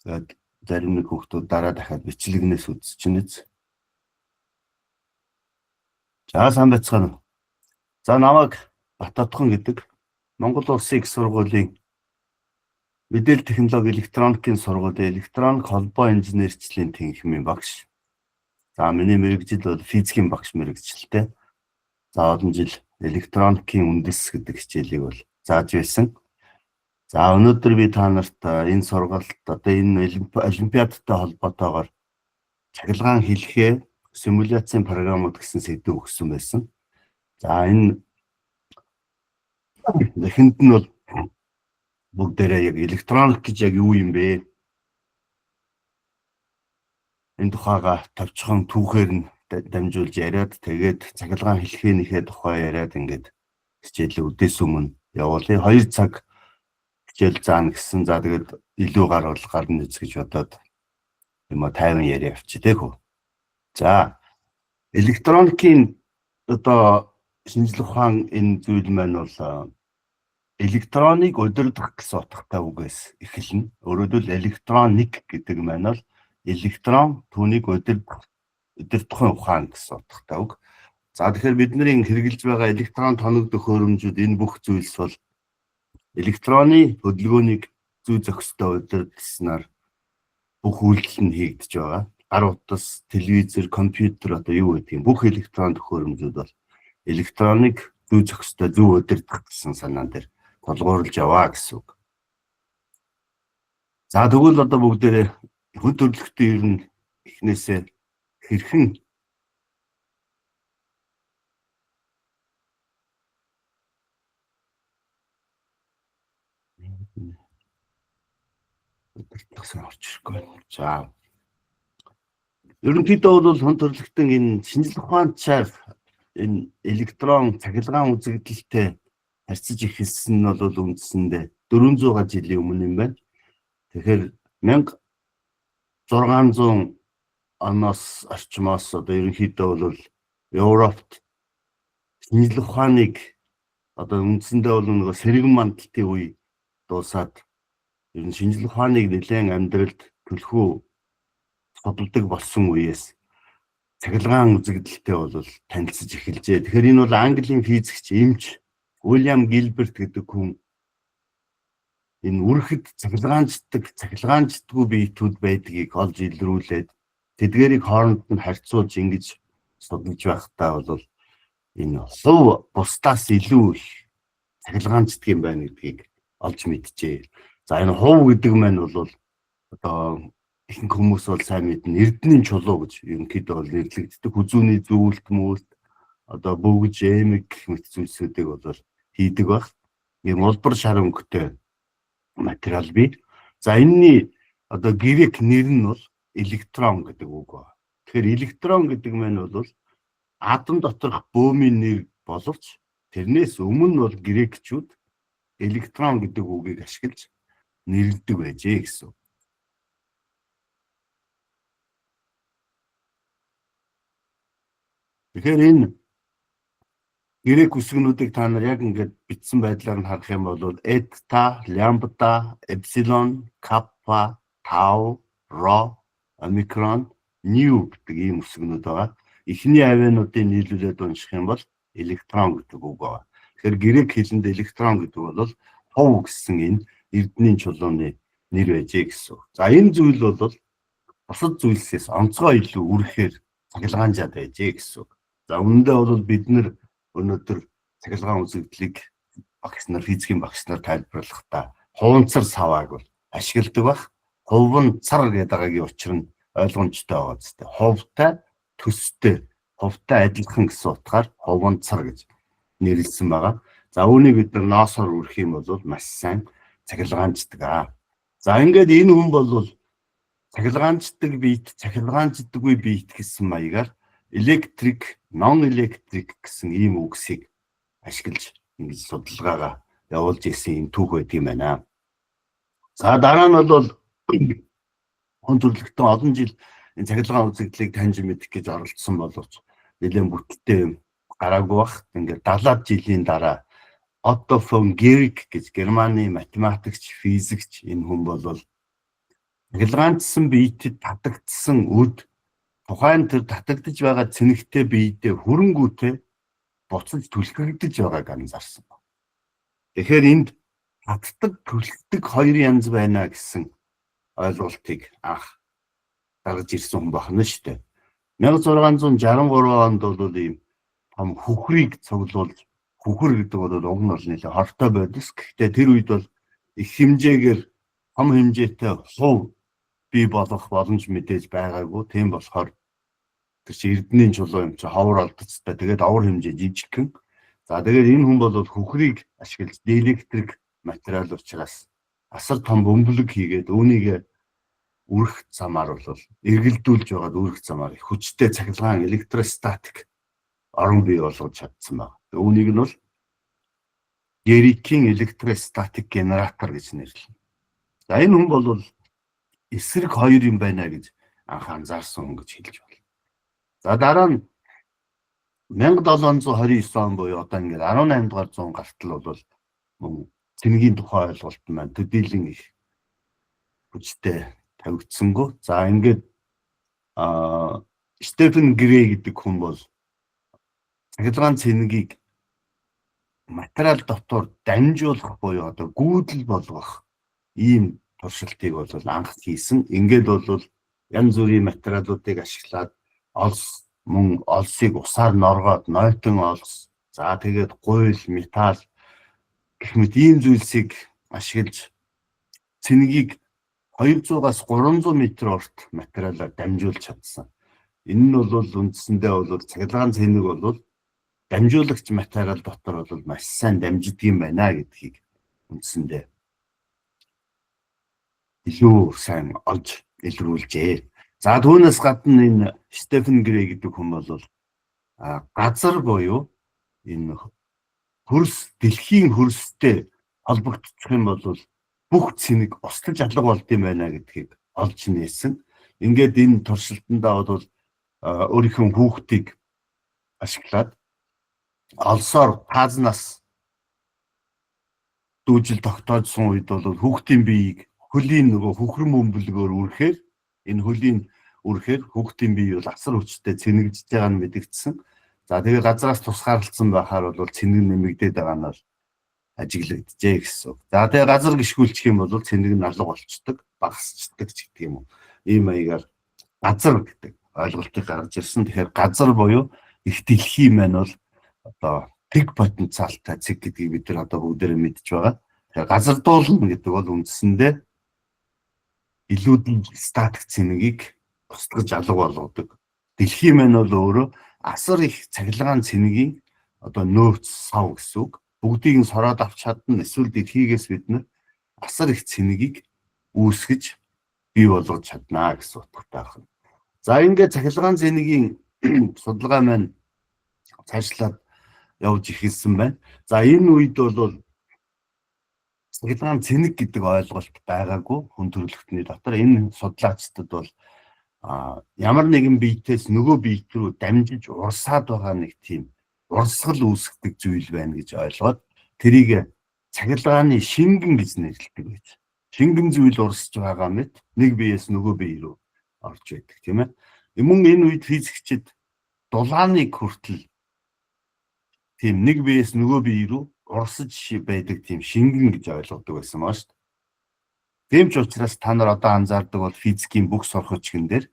Тэгээд зарим нэг хүүхдүүд дараа дахиад бичлэгнээс үзчихнэ. За, сайн байцгаана уу. За, намайг Батотхон гэдэг, Монгол Улсын их сургуулийн мэдээлэл технологи электроникийн сургуулийн электроник холбоо инженерчлийн тэнхимийн багш. За, миний мэргэжил бол физикийн багш мэргэжилтэй. За, олон жил электроникийн үндэс гэдэг хичээлийг бол зааж байсан. За, өнөөдөр би та нарт энэ сургалт, одоо энэ олимпиадтай холбоотойгоор цахилгаан хэлхээ, симуляцийн програмууд гэсэн сэдэв өгсөн байсан. За, энэ эхэнд нь бол бүгдээрээ яг электроник гэж яг юу юм бэ? Энэ тухайга товчхон түүхээр нь дамжуулж яриад, тэгээд цахилгаан хэлхээнийхээ тухай яриад, ингээд хичээлээ үдээс өмнө явуулъя. 2 цаг хичээл заана гэсэн. За, тэгээд илүү гарвал гарна үз гэж бодоод юм а 50 яриа авчи тэхүү. За, электроникийн одоо шинжлэх ухаан энэ зүйл маань бол электроныг удирдах гэсэн утгатай үгээс эхэлнэ. Өөрөөр хэлбэл, электроник гэдэг маань бол электрон, түүнийг удирдахын ухаан гэсэн утгатай үг. За, тэгэхээр бидний хэрэглэж байгаа электрон тоног төхөөрөмжүүд, энэ бүх зүйлс бол электроны хөдөлгөөнийг зүй зохистой удирдсанаар бүх үйлдэл нь хийгдэж байгаа. Гар утас, телевизэр, компьютер, одоо юу гэдгийг бүх электрон төхөөрөмжүүд бол электроныг зүй зохистой зөв удирдах гэсэн санаан дээр тулгуурлаж яваа гэсэн үг. За, тэгвэл одоо бүгдээрээ хүн төрөлхтөн ер нь эхнээсээ хэрхэн удирдахсан орж ирэхгүй байна. За, ерөнхийдөө бол хүн төрөлхтөн энэ шинжлэх ухаанчаар энэ электрон цахилгаан үзэгдэлтэй харьцаж эхэлсэн нь бол үндсэндээ 400 жилийн өмнө юм байна. Тэгэхээр 1600 оноос орчмоос одоо ерөнхийдөө бол Европт шинжлэх ухааныг одоо үндсэндээ бол нөгөө сэргэн мандалтын үе дуусаад, ер нь шинжлэх ухааныг нэлээд амьдралд түлхүү судалдаг болсон үеэс цахилгаан үзэгдэлтэй бол танилцаж эхэлжээ. Тэгэхээр энэ бол Английн физикч, эмч Уильям Гилберт гэдэг хүн энэ үрхэд цахилгаанждаг, цахилгаанждаггүй биетүүд байдгийг олж илрүүлээд, тэдгээрийг хооронд нь харьцуулж ингэж судалж байхдаа бол энэ хувь бусдаас илүү их цахилгаанждаг юм байна гэдгийг олж мэджээ. За, энэ хувь гэдэг маань бол одоо ихэнх хүмүүс бол сайн мэднэ. Эрдэнийн чулуу гэж ерөнхийдөө бол нэрлэгддэг. Хүзүүний зүйлт мүлт, одоо бөгж, эмэг гэх мэт зүйлсүүдийг бол хийдэг баг. Ийм улбар шар өнгөтэй материал бий. За, энэний одоо грек нэр нь бол электрон гэдэг үг байна. Тэгэхээр электрон гэдэг маань бол атом доторх бөөмийн нэр боловч тэрнээс өмнө бол грекчүүд электрон гэдэг үгийг ашиглаж нэрлэдэг байжээ гэсэн. Тэгэхээр энэ грек үсгнүүдийг та нар яг ингээд бичсэн байдлаар нь харах юм бол эта, лямбда, эпсилон, каппа, тау, ро, омикрон, нью гэдэг ийм үсгнүүд байгаа. Эхний авиануудыг нийлүүлээд унших юм бол электрон гэдэг үг байгаа. Тэгэхээр грек хэлэнд электрон гэдэг бол хувь гэсэн энэ эрдэнийн чулууны нэр байжээ гэсэн үг. За, энэ зүйл бол бусад зүйлсээс онцгой илүү үрхэхээр цахилгаанжаад байжээ гэсэн үг. За, үнэндээ бол бид нар өнөөдөр цахилгаан үзэгдлийг багш нар, физикийн багш нар тайлбарлахдаа хуванцар савааг бол ашигладаг баг. Хуванцар гэдэг байгаагийн учир нь ойлгомжтой байгаа зү. Хувтай төстэй, хувтай адилхан гэсэн утгаар хуванцар гэж нэрлэсэн байгаа. За, үүнийг бид нар ноосоор үрэх юм бол маш сайн цахилгаанждаг аа. За, ингээд энэ хүн бол цахилгаанждаг биет, цахилгаанждаггүй биет гэсэн маягаар electric, non electric гэсэн ийм үгсийг ашиглаж ингэж судалгаагаа явуулж ирсэн юм түүх байдаг юм байна. За, дараа нь бол хүн төрөлхтөн олон жил энэ цахилгаан үзэгдлийг таньж мэдэх гэж оролдсон боловч нэлээд бүтэлтэй юм гараагүй бах. Ингээд 70 жилийн дараа Отто фон Герик гэж Германы математикч, физикч энэ хүн бол Цахилгаанчсан биетэд татагдсан өд тухайн тэр татагдаж байгаа цэнэгтэй биедээ хөрөнгүүтээ буцаж түлхэгдэж байгааг анзаарсан байна. Тэгэхээр энд татдаг, түлхдэг хоёр янз байна гэсэн ойлголтыг анх гаргаж ирсэн хүн байна шүү дээ. 1663 онд бол ийм том хөхрийг цуглуулж, хөхөр гэдэг бол уг нь бол нэлээ хортой бодис. Гэхдээ тэр үед бол их хэмжээгээр том хэмжээтэй хувь бий болгох боломж мэдээж байгаагүй. Тийм болохоор тэр чинь эрдэнийн чулуу юм чи ховор олдоцтой. Тэгээд овор хэмжээ жижигхэн. За, тэгээд энэ хүн бол хөхрийг ашиглаж, диэлектрик материал учраас асар том бөмбөлөг хийгээд, үүнийг үрэх замаар бол эргэлдүүлж байгаад, үрэх замаар их хүчтэй цахилгаан электростатик орон бий болгож чадсан байна. Үүнийг нь бол Герикийн электростатик генератор гэж нэрлэнэ. За, энэ хүн бол эсрэг хоёр юм байна гэж анх анзаарсан хүн гэж хэлж байна. За, дараа нь 1729 он буюу одоо ингээд 18 дугаар зуун гартал бол мөн цэнгийн тухай ойлголт маань төдийлөн их хүчтэй тавигдсангүй. За, ингээд Стефен Грей гэдэг хүн бол цахилгаан цэнгийг материал дотор дамжуулах буюу одоо гүйдэл болгох ийм туршилтыг бол анх хийсэн. Ингээд бол янз бүрийн материалуудыг ашиглаад олс, мөн олсыг усаар норгоод нойтон олс, за тэгээд гуйл, металл гэх мэт ийм зүйлсийг ашиглаж цэнгийг 200-аас 300 м урт материалаар дамжуулж чадсан. Энэ нь бол үндсэндээ бол цахилгаан цэнэг бол дамжуулагч материал дотор бол маш сайн дамждаг юм байна гэдгийг үндсэндээ илүү сайн олж илрүүлжээ. За, түүнээс гадна энэ Стефен Грей гэдэг хүн бол газар буюу энэ хөрс, дэлхийн хөрстэй холбогдчих юм бол бүх цэнэг устж алга болдог юм байна гэдгийг олж нээсэн. Ингээд энэ туршилтандаа бол өөрийнхөө хүүхдийг ашиглаад олсоор таазнаас дүүжил тогтоожсон үед бол хүүхдийн биеийг хөлийн нөгөө хөхрөн бөмбөлгөөр үрэхээр, энэ хөлийн үрэхээр хүүхдийн бие бол асар хүчтэй цэнэгжиж байгаа нь мэдэгдсэн. За, тэгээ газраас тусгаарлалцсан байхаар бол цэнэг нэмэгдээд байгаа нь бол ажиглагджээ гэсэн. За, тэгээ газар гишгүүлчих юм бол цэнэг нь алга болчдөг, багасчдаг ч гэдэг юм уу. Ийм маягаар газар гэдэг ойлголтыг гаргаж ирсэн. Тэгэхээр газар буюу их дэлхий маань бол одоо тэг потенциалтай цэг гэдгийг бид нар одоо бүгдээрээ мэдж байгаа. Тэгэхээр газардуулна гэдэг бол үндсэндээ илүү статик цэнэгийг устгаж алга болгодог. Дэлхий маань бол өөрөө асар их цахилгаан цэнэгийн одоо нөөц сав гэсэн үг. Бүгдийг нь сороод авч чадна. Эсвэл дэлхийгээс бид нар асар их цэнэгийг үүсгэж бий болгож чаднаа гэсэн утгатай байна. За, ингээд цахилгаан цэнэгийн судалгаа маань цаашлаад явж эхэлсэн байна. За, энэ үед бол цахилгаан цэнэг гэдэг ойлголт байгаагүй хүн төрөлхтний дотор. Энэ судлаачдад бол ямар нэгэн биетээс нөгөө биет рүү дамжиж урсаад байгаа нэг тийм урсгал үүсгдэг зүйл байна гэж ойлгоод тэрийг цахилгааны шингэн гэж нэрлэдэг байж. Шингэн зүйл урсж байгаа мэт нэг биеэс нөгөө бие рүү орж байдаг, тийм ээ. Мөн энэ үед физикчид дулааныг хүртэл тийм нэг биеэс нөгөө бие рүү урсаж байдаг тийм шингэн гэж ойлгодог байсан байна шүү дээ. Тийм ч учраас та нар одоо анзаардаг бол физикийн бүх сурах өчгөн дээр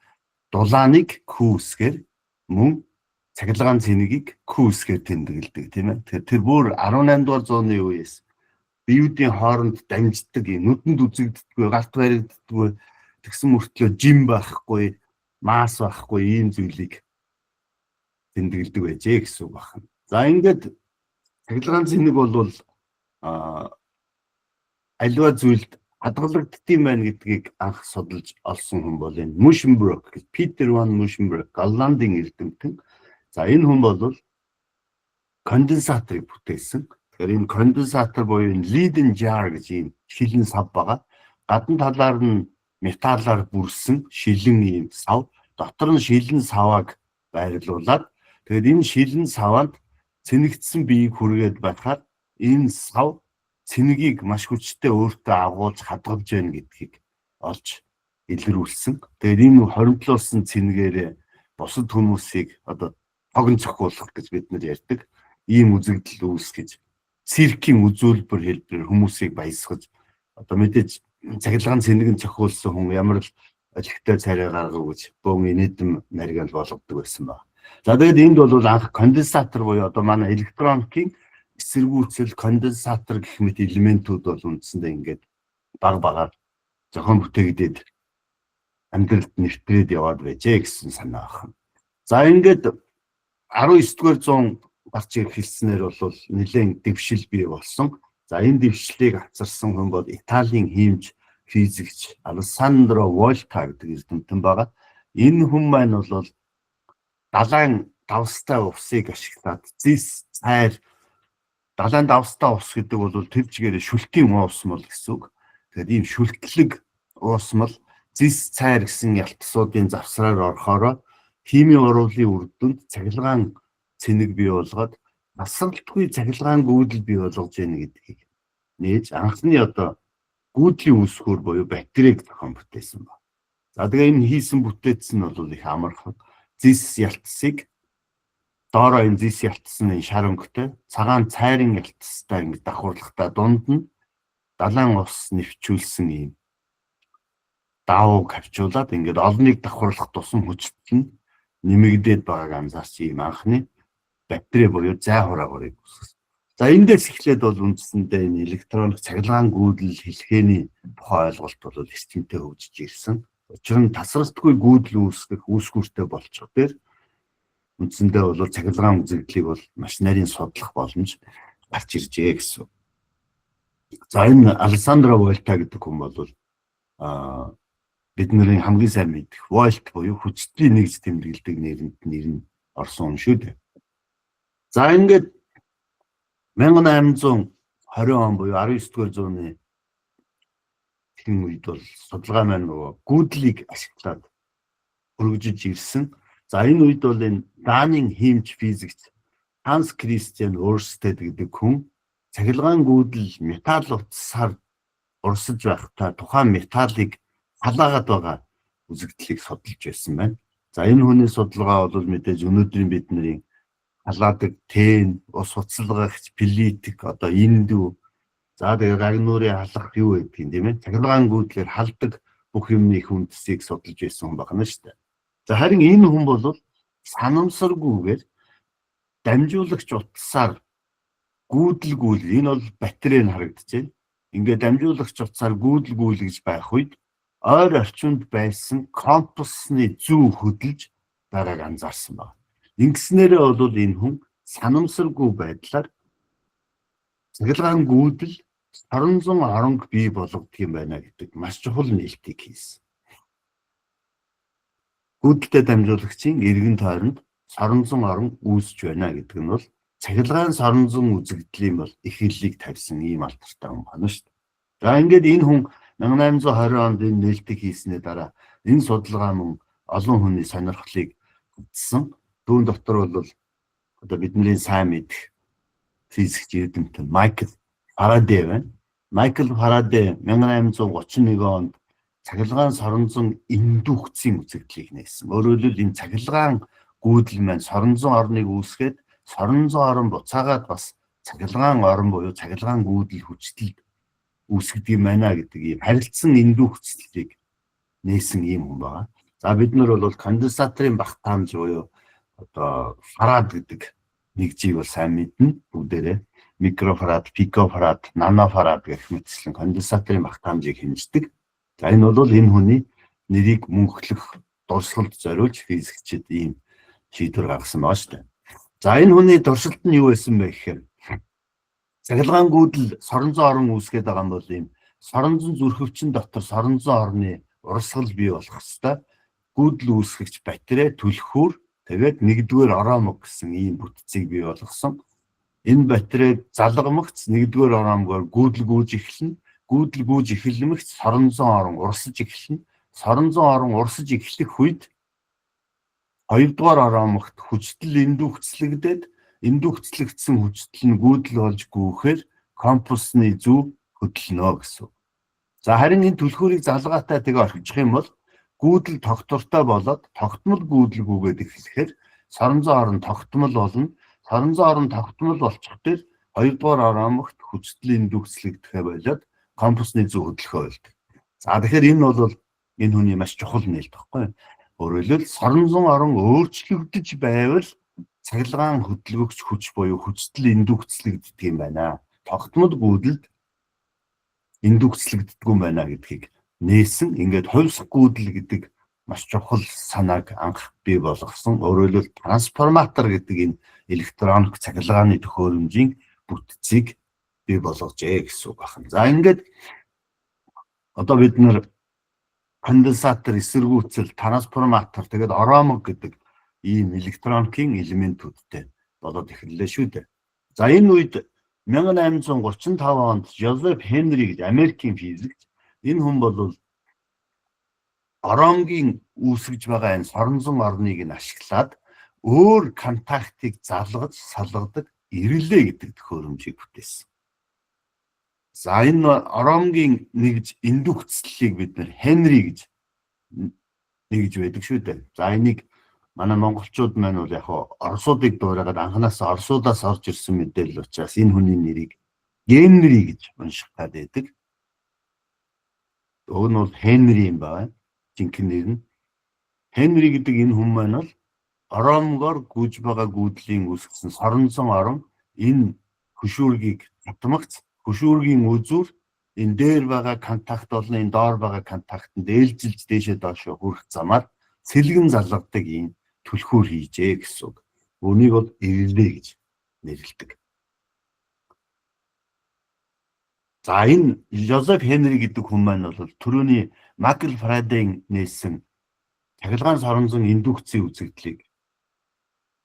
дулааныг Q үсгээр, мөн цахилгаан цэнэгийг Q үсгээр тэмдэглэдэг, тийм ээ. Тэгэхээр тэр бүр 18 дугаар зууны үеэс биеүүдийн хооронд дамждаг, нүдэнд үзэгддэггүй, гарт баригддаггүй, тэгсэн мөртлөө жим байхгүй, масс байхгүй ийм зүйлийг тэмдэглэдэг байжээ гэсэн үг байна. За, ингээд цахилгаан цэнэг бол аливаа зүйлд хадгалагддаг юм байна гэдгийг анх судалж олсон хүн бол энэ Мушенброк гэж, Питер ван Мушенброк, Голландын эрдэмтэн. За, энэ хүн бол конденсаторыг бүтээсэн. Тэгэхээр энэ конденсатор буюу энэ Leyden jar гэж ийм шилэн сав байгаа. Гадна талаар нь металлаар бүрсэн шилэн ийм сав. Дотор нь шилэн савааг байрлуулад, тэгээд энэ шилэн саваанд цэнэгдсэн биеийг хүргээд байхаар энэ сав цэнэгийг маш хүчтэй өөртөө агуулж хадгалж байна гэдгийг олж илрүүлсэн. Тэгээд энэ хоримтлуулсан цэнгээр бусад хүмүүсийг одоо тогон цохиулах гэж бид нар ярьдаг. Ийм үзэгдэл үүсгэж, циркийн үзүүлбэр хэлбэрээр хүмүүсийг баясгаж, одоо мэдээж цахилгаан цэнэг нь цохиулсан хүн ямар л олигтой царай гаргав гэж бөөн инээдэм нарийн болгодог байсан байна. За, тэгээд энд бол анх конденсатор буюу одоо манай электроникийн эсэргүүцэл, конденсатор гэх мэт элементүүд бол үндсэндээ ингээд баг багаар зохион бүтээгдээд амьдралд нэвтрээд яваад байжээ гэсэн санаа байна. За, ингээд 19 дугаар зуун гарч эхэлснээр бол нэлээд дэвшил бий болсон. За, энэ дэвшлийг авчирсан хүн бол Италийн хиймч физикч Алессандро Вольта гэдэг эрдэмтэн байгаа. Энэ хүн маань бол далайн давстай усыг ашиглаад зэс цайр, далайн давстай ус гэдэг бол тэр чигээр шүлтийн уусмал гэсэн үг. Тэгэхээр ийм шүлтлэг уусмал, зэс цайр гэсэн ялтсуудын завсраар орохоороо химийн уруулын үр дүнд цахилгаан цэнэг бий болгоод тасралтгүй цахилгаан гүйдэл бий болгож яах гэдгийг нээж, анхны одоо гүйдлийн үүсгүүр буюу батарейг зохион бүтээсэн ба. За, тэгээ энэ хийсэн бүтээц нь бол их амархан. Зэс ялтсыг доороо энэ зэс ялтсны шар өнгөтэй, цагаан цайрын ялтстай ингэ давхарлахдаа дунд нь далайн ус нэвчүүлсэн ийм давуу хавчуулаад, ингээд олныг давхарлах тусам хүчтэл нь нэмэгдээд байгааг анзаарч, ийм анхны батарей буюу зай хураагуурыг үүсгэсэн. За, эндээс эхлээд бол үндсэндээ энэ электроник цахилгаан гүйдэл хэлхээний тухай ойлголт бол эрчимтэй хөгжиж ирсэн. Учир нь тасралтгүй гүйдэл үүсгэх үүсгүүртэй болчих дээр үндсэндээ бол цахилгаан үзэгдлийг бол маш нарийн судлах боломж гарч иржээ гэсэн. За, энэ Алессандро Вольта гэдэг хүн бол бидний хамгийн сайн мэдэх вольт буюу хүчлийн нэгж тэмдэглэдэг нэрэнд нэр нь орсон юм шүү дээ. За, ингээд 1820 он буюу 19 дугаар зууны ихэнх үед бол судалгаа маань нөгөө гүйдлийг ашиглаад өргөжиж ирсэн. За, энэ үед бол энэ Данийн хиймч физикч Ханс Кристиан Өрстед гэдэг хүн цахилгаан гүйдэл металл утсаар урсаж байхдаа тухайн металлыг халаагаад байгаа үзэгдлийг судалж байсан байна. За, энэ хүний судалгаа бол мэдээж өнөөдрийн бидний халаадаг тэн, ус хуцалгагч, плитик, одоо индүү, за тэгээ гагнуурын халах юу гэдгийг, тийм ээ, цахилгаан гүйдлээр халдаг бүх юмны их үндэсийг судалж байсан хүн байна шүү дээ. За, харин энэ хүн бол санамсаргүйгээр дамжуулагч утсаар гүйдэл гүйл, энэ бол батарей нь харагдаж байна. Ингээд дамжуулагч утсаар гүйдэл гүйл гэж байх үед ойр орчинд байсан компасны зүү хөдөлж байгааг анзаарсан байна. Ингэснээрээ бол энэ хүн санамсаргүй байдлаар цахилгаан гүйдэл соронзон оронг бий болгодог юм байна гэдэг маш чухал нээлтийг хийсэн. Гүйдэлтэй дамжуулагчийн эргэн тойронд соронзон орон үүсэж байна гэдэг нь бол цахилгаан соронзон үзэгдлийн бол эхлэлийг тавьсан ийм алдартай хүн байна шүү дээ. За, ингээд энэ хүн 1820 онд энэ нээлтийг хийснээр дараа энэ судалгаа мөн олон хүний сонирхлыг татсан. Түүн дотор бол одоо бидний сайн мэдэх физикч эрдэмтэн Майкл Фарадей байна. Майкл Фарадей 1831 онд цахилгаан соронзон индукцийн үзэгдлийг нээсэн. Өөрөөр хэлбэл, энэ цахилгаан гүйдэл маань соронзон орныг үүсгээд, соронзон орон буцаагаад бас цахилгаан орон буюу цахилгаан гүйдэл хүчтэл үүсгэдэг юм байна гэдэг ийм харилцан индукцлийг нээсэн ийм хүн байгаа. За, бид нар бол конденсаторын багтаамж буюу одоо фарад гэдэг нэгжийг бол сайн мэднэ бүгдээрээ. Микрофарад, пикофарад, нанофарад гэх мэтчлэн конденсаторын багтаамжийг хэмждэг. За, энэ бол энэ хүний нэрийг мөнхлөх дурсгалд зориулж физикчид ийм шийдвэр гаргасан байгаа шүү дээ. За, энэ хүний туршилт нь юу байсан бэ гэхээр цахилгаан гүйдэл соронзон орон үүсгээд байгаа юм бол ийм соронзон зүрхөвчин дотор соронзон орны урсгал бий болох хэвээр гүйдэл үүсгэгч батарей, түлхүүр, тэгээд нэгдүгээр ороомог гэсэн ийм бүтцийг бий болгосон. Энэ батарей залгамагц нэгдүгээр ороомгоор гүйдэл гүйж эхэлнэ. Гүйдэл гүйж эхэлмэгц соронзон орон урсаж эхэлнэ. Соронзон орон урсаж эхлэх үед хоёрдугаар ороомогт хүчтэл индукцлэгдээд, индукцлэгдсэн хүчтэл нь гүйдэл болж гүйхээр компасны зүү хөдөлнө гэсэн. За, харин энэ түлхүүрийг залгаатай тэгээ орхичих юм бол гүйдэл тогтвортой болоод тогтмол гүйдэл гүгээд эхлэхээр соронзон орон тогтмол болно. Соронзон орон тогтмол болчих дээр хоёрдугаар ороомогт хүчтэл индукцлэгдэхээ болоод компасны зүй хөдлөхөө болдог. За, тэгэхээр энэ бол энэ хүний маш чухал нээлт байхгүй юу? Өөрөөр хэлбэл, соронзон орон өөрчлөгдөж байвал цахилгаан хөдөлгөгч хүч буюу хүчтэл индукцлэгддэг юм байна. Тогтмол гүйдэлд индукцлэгддэг юм байна гэдгийг нээсэн. Ингээд хувьсах гүйдэл гэдэг маш чухал санааг анх бий болгосон. Өөрөөр хэлбэл, трансформатор гэдэг энэ электроник цахилгааны төхөөрөмжийн бүтцийг бий болгожээ гэсэн үг байна. За, ингээд одоо бид нар конденсатор, эсэргүүцэл, трансформатор, тэгээд ороомог гэдэг ийм электроникийн элементүүдтэй болоод эхэллээ шүү дээ. За, энэ үед 1835 онд Жозеф Хенри гэж Америкийн физикч, энэ хүн бол ороомгийн үүсгэж байгаа энэ соронзон орныг нь ашиглаад өөр контактыг залгаж салгадаг реле гэдэг төхөөрөмжийг бүтээсэн. За, энэ ороомгийн нэгж индукцлыг бид нар Хенри гэж нэгж байдаг шүү дээ. За, энийг манай монголчууд маань бол яг оросуудыг дуурайгаад анханасаа оросуудаас орж ирсэн мэдээлэл учраас энэ хүний нэрийг Генри гэж унших гад байдаг. Уг нь бол Хенри юм байна. Жинхэнэ нэр нь. Хенри гэдэг энэ хүн маань бол ороомгоор гүйж байгаа гүйдлийн үүсгэсэн соронзон орон энэ хөшүүргийг татмагц хөшүүргийн үзүүр энэ дээр байгаа контакт болон энэ доор байгаа контактанд ээлжилж дээшээ доошоо хүрэх замаар сэлгэн залгадаг ийм түлхүүр хийжээ гэсэн үг. Үүнийг бол реле гэж нэрлэдэг. За, энэ Жозеф Хенри гэдэг хүн маань бол түрүүний Майкл Фарадейн нээсэн цахилгаан соронзон индукцийн үзэгдлийг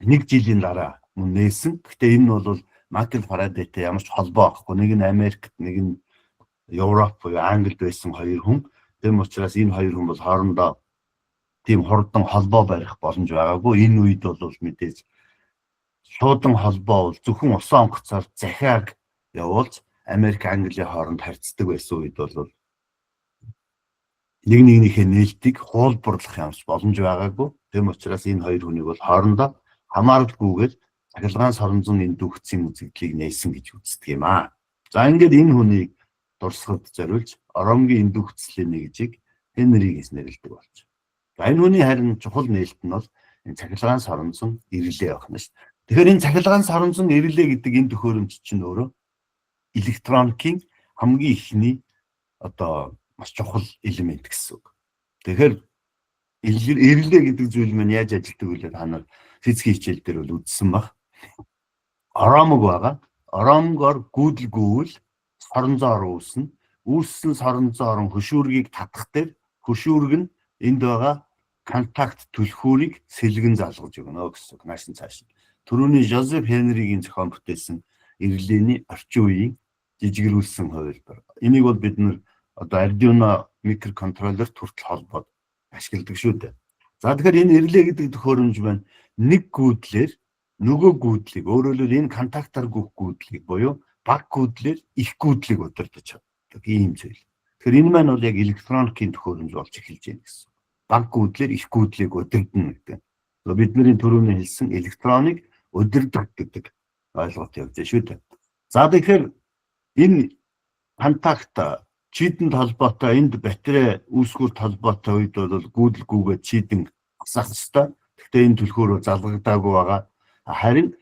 нэг жилийн дараа мөн нээсэн. Гэхдээ энэ нь бол Майкл Фарадейтэй ямар ч холбоо авахгүй. Нэг нь Америкт, нэг нь Европ буюу Англид байсан хоёр хүн. Тийм учраас энэ хоёр хүн бол хоорондоо тийм хурдан холбоо барих боломж байгаагүй. Энэ үед бол мэдээж шуудан холбоо бол зөвхөн усан онгоцоор захиаг явуулж Америк, Английн хооронд харьцдаг байсан үед бол нэг нэгнийхээ нээлтийг хуулбарлах юмч боломж байгаагүй. Тийм учраас энэ хоёр хүнийг бол хоорондоо хамааралгүйгээр цахилгаан соронзон индукцийн үзэгдлийг нээсэн гэж үздэг юм аа. За, ингээд энэ хүнийг дурсахад зориулж ороомгийн индукцлийн нэгжийг Хенри гэж нэрлэдэг болж. За, энэ хүний харин чухал нээлт нь бол энэ цахилгаан соронзон реле байна шүү. Тэгэхээр энэ цахилгаан соронзон реле гэдэг энэ төхөөрөмж чинь өөрөө электроникийн хамгийн эхний одоо маш чухал элемент гэсэн үг. Тэгэхээр реле гэдэг зүйл маань яаж ажилладаг вэ? Та нар физикийн хичээл дээр бол үзсэн баг. Ороомог байгаа. Ороомгоор гүйдэл гүйвэл соронзон орон үүснэ. Үүссэн соронзон орон хөшүүргийг татах дээр хөшүүрэг нь энд байгаа контакт түлхүүрийг сэлгэн залгаж өгнө гэсэн үг. Нааш нь цааш. Түрүүний Жозеф Хенригийн зохион бүтээсэн релений орчин үеийн жижигрүүлсэн хувилбар. Энийг бол бид нар одоо Arduino микроконтроллер хүртэл холбоод ашигладаг шүү дээ. За, тэгэхээр энэ реле гэдэг төхөөрөмж маань нэг гүйдлээр нөгөө гүйдлийг, өөрөөр хэлбэл, энэ контактаар гүйх гүйдлийг буюу бага гүйдлээр их гүйдлийг удирдах чаддаг ийм зүйл. Тэгэхээр энэ маань бол яг электроникийн төхөөрөмж болж эхэлж байна гэсэн. Бага гүйдлээр их гүйдлийг удирдана гэдэг. Бидний түрүүний хэлсэн электроник удирдах гэдэг ойлголт явж байна шүү дээ. За, тэгэхээр энэ контакт чийдэнд холбоотой, энд батарей үүсгүүрт холбоотой үед бол гүйдэл гүйгээд чийдэн асаах ёстой. Гэхдээ энэ түлхүүр залгагдаагүй байгаа. Харин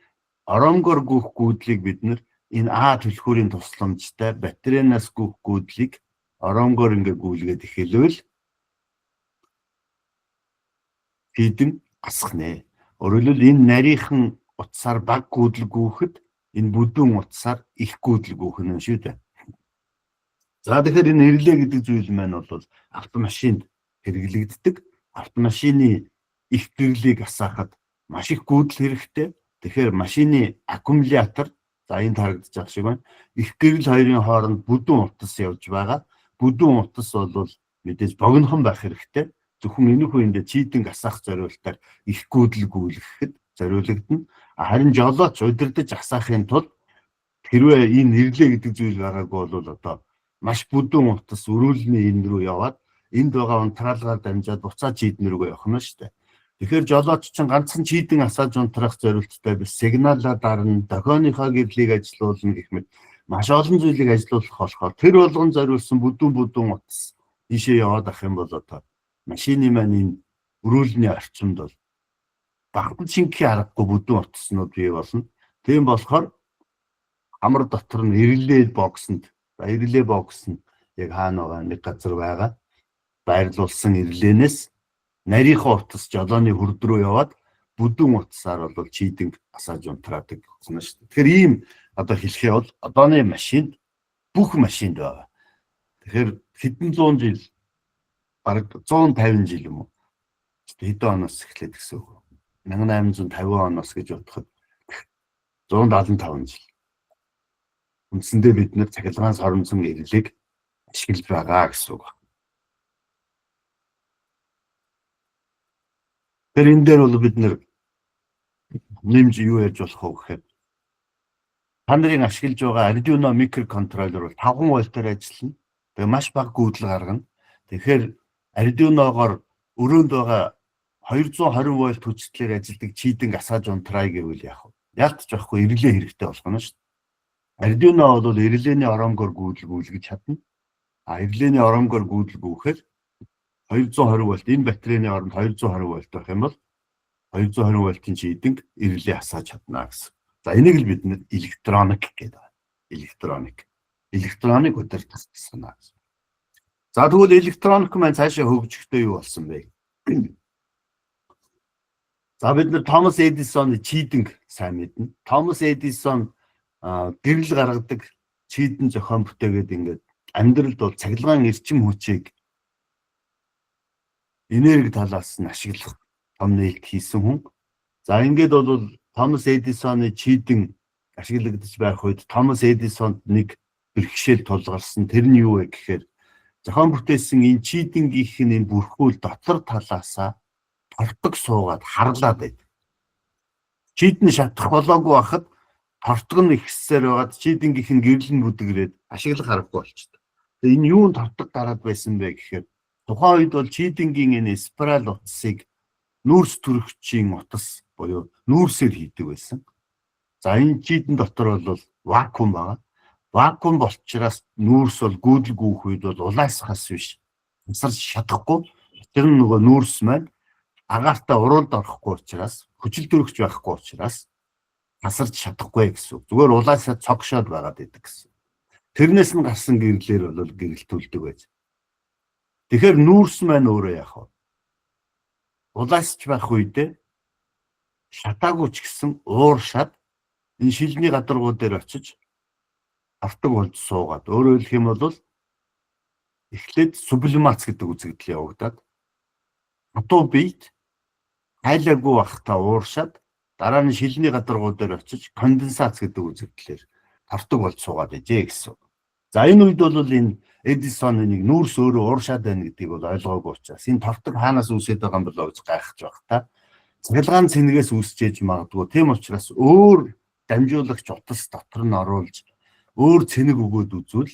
ороомгоор гүйх гүйдлийг бид нар энэ А түлхүүрийн тусламжтай батарейнаас гүйх гүйдлийг ороомгоор ингээ гүйлгээд эхэлвэл чийдэн асах нэ. Өөрөөр хэлбэл, энэ нарийнхан утсаар бага гүйдэл гүйхэд энэ бүдүүн утсаар их гүйдэл гүйх нь шүү дээ. За, тэгэхээр энэ реле гэдэг зүйл маань бол автомашинд хэрэглэгддэг. Автомашины их гэрлийг асаахад маш их гүйдэл хэрэгтэй. Тэгэхээр машины аккумулятор, за, энд харагдаж байгаа шиг байна. Их гэрэл хоёрын хооронд бүдүүн утас явж байгаа. Бүдүүн утас бол мэдээж богинохон байх хэрэгтэй. Зөвхөн энэхүү эндээ чийдэнг асаах зориултаар их гүйдэл гүйлгэхэд зориулагдана. Харин жолооч удирдах асаахын тулд хэрвээ энэ реле гэдэг зүйл байгаагүй бол одоо Маш бүдүүн утас өрүүлний энэ рүү яваад энд байгаа унтраалгаар дамжаад буцаад чийдэн рүүгээ явах нь шүү дээ. Тэгэхээр жолооч чинь ганцхан чийдэн асааж унтраах зорилттой биш, сигналаа дарна, дохионыхоо гэрлийг ажилуулна гэх мэт маш олон зүйлийг ажилуулах болохоор тэр болгон зориулсан бүдүүн бүдүүн утас ийшээ яваад ах юм бол одоо машины маань энэ өрүүлний орчинд бол багтан шингэхийн аргагүй бүдүүн утаснууд бий болно. Тийм болохоор хамар дотор нь реле боксонд, реле бокс нь яг хаана байгаа, нэг газар байгаа. Байрлуулсан реленээс нарийнхаа утас жолооны хурд руу яваад бүдүүн утсаар бол чийдэнг асааж унтраадаг гэсэн шүү дээ. Тэгэхээр ийм одоо хэлэхээ бол одооны машинд, бүх машинд байгаа. Тэгэхээр хэдэн зуун жил, бараг 150 жил юм уу? Хэдэн оноос эхлээд гэсэн үг. 1850 оноос гэж бодоход 175 жил. Үндсэндээ бид нэр цахилгаан соронзон эрлийг ашиглаж байгаа гэсэн үг. Тэр энэ дээр бол бид нэр нэмж юу ярьж болох вэ гэхээр та нарын ашиглаж байгаа Arduino микроконтроллер бол 5 вольтоор ажиллана. Тэгээ маш бага гүйдэл гаргана. Тэгэхээр Arduino-гоор өрөөнд байгаа 220 вольт хүчтлээр ажилладаг чийдэнг асааж унтраая гэвэл яах вэ? Яалтч байхгүй реле хэрэгтэй болох нь шүү дээ. Arduino бол релений оронгоор гүйдэл гүйлгэж чадна. А релений оронгоор гүйдэл гүйхээр 220 вольт, энэ батарейны оронд 220 вольт байх юм бол 220 вольтын чийдэнг реле асааж чадна гэсэн. За, энийг л бид нэр электроник гэдэг. Электроник. Электроник удирдах санаа гэсэн. За, тэгвэл электроник маань цаашаа хөгжихдээ юу болсон бэ? За, бид нар Томас Эдисоны чийдэнг сайн мэднэ. Томас Эдисон гэрэл гаргадаг чийдэн зохион бүтээгээд ингээд амьдралд бол цахилгаан эрчим хүчийг энерги талаас нь ашиглах том нээлт хийсэн хүн. За, ингээд бол Томас Эдисоны чийдэн ашиглагдаж байх үед Томас Эдисонд нэг бэрхшээл тулгарсан. Тэр нь юу вэ гэхээр зохион бүтээсэн энэ чийдэнгийнх нь энэ бүрхүүл дотор талаасаа тортог суугаад харлаад байд. Чийдэн шатах болоогүй байхад тортог нь ихсээр байгаад чийдэнгийнх нь гэрэл нь бүдгэрээд ашиглах аргагүй болчихдог. Тэгээ энэ юун тортог гараад байсан бэ гэхээр тухайн үед бол чийдэнгийн энэ спираль утсыг нүүрс төрөгчийн утас буюу нүүрсээр хийдэг байсан. За, энэ чийдэн дотор бол вакуум байгаа. Вакуум болчраас нүүрс бол гүйдэл гүйх үед бол улаасхаас биш тасарч чадахгүй. Тэр нь нөгөө нүүрс маань агаартай уруулд орохгүй учраас, хүчил төрөгч байхгүй учраас тасарч чадахгүй гэсэн. Зүгээр улаасаа цогшоод байгаад идэг гэсэн. Тэрнээс нь гарсан гэрлээр бол гэрэлтүүлдэг байж. Тэгэхээр нүүрс маань өөрөө яах вэ? Улаасч байх үедээ шатаагүй ч гэсэн уур шат энэ шилний гадаргуу дээр очиж автаг болж суугаад, өөрөөр хэлэх юм бол эхлээд сублимац гэдэг үзэгдэл явагдаад хатуу биет хайлаагүй байхдаа ууршаад, дараа нь шилний гадаргуу дээр очиж конденсац гэдэг үзэгдлээр тортог болж суугаад ижээ гэсэн. За, энэ үед бол энэ Эдисоны нэг нүүрс өөрөө ууршаад байна гэдгийг бол ойлгоогүй учраас энэ тортог хаанаас үүсээд байгаа юм болоо гэж гайхаж байх та. Цахилгаан цэнэгээс үүсчээж магадгүй. Тийм учраас өөр дамжуулагч утас дотор нь оруулж өөр цэнэг өгөөд үзвэл